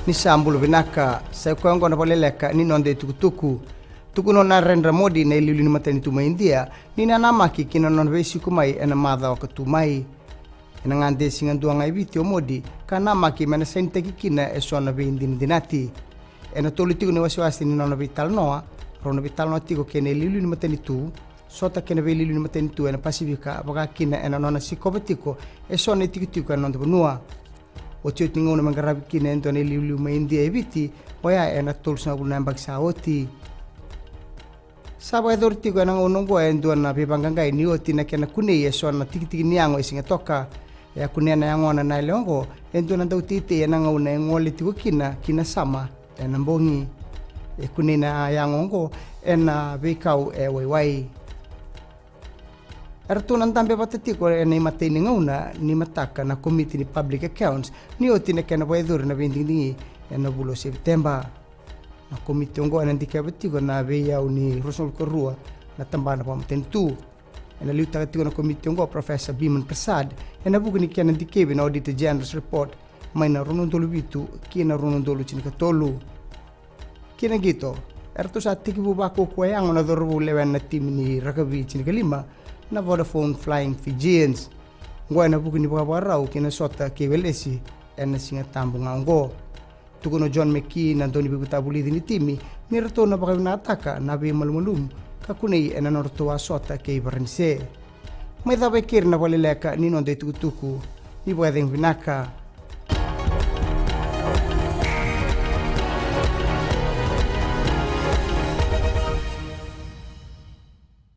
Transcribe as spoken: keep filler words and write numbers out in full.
Ni sa bula vinaka, sa i koya oqo na vakaleleka ni noda itukutuku. Tukuna o Narendra Modi na iliuliu ni matanitu mai Idia ni nanamaki ki na nona veisiko mai ena macawa ka tu mai. Ena gade siga dua ga e Viti o Modi ka namaki me na sainitaki kina e so na veidinadinati. Ena tolu tiko na iwasewase ni nona veitalanoa, rau na veitalanoa tiko kei na iliuliu ni matanitu, sota kei na veiliuliu ni matanitu ena Pasifika, vaka kina ena nona sikova tiko e so na itikotiko ena noda vanua. Otioti ni gauna me qaravi kina e dua na iliuliu mai Idia e Viti, oya ena tolusagavulu na yabaki sa oti. Sa vakayacori tiko ena gauna oqo e dua na veivaqaqai ni oti na kena kunei e so na tikitiki ni yago e Sigatoka. E a kunea na yagona na yalewa oqo e dua na dauteitei ena gauna e gole tiko kina ki na sama ena bogi. E kunei na yago oqo ena veikau e waiwai. Eratou na dabe vata tiko ena imatai ni gauna ni mataka na komiti ni Public Accounts ni oti na kena vakayacori na veidigidigi ena vula o Sepiteba. Na komiti oqo ena dikeva tiko na veiyau ni ruasagavulu ka rua na tabana vakamatanitu. Ena liutaka tiko na komiti oqo o Professor Biman Prasad ena vuku ni kena dikevi na Auditor General's Report mai na rua na udolu vitu ki na rua na udolu tinikatolu. Ki na qito, eratou sa tekivu vakaukauwa yago na cauravou lewena na timi ni rakavi tinikalima na Vodafone Flying Fijians. Oqo ena vuku ni vakavakarau ki na sota kei Welesi ena Sigatabu ga oqo. Tukuna o John McKee na dauniveivakatavulici ni timi ni ratou na vakavinakataka na veimalumalumu ka kunei ena nodratou a sota kei Varanise. Mai cava e keri na vakaleleka ni noda itukutuku. Ni vakacegu vinaka.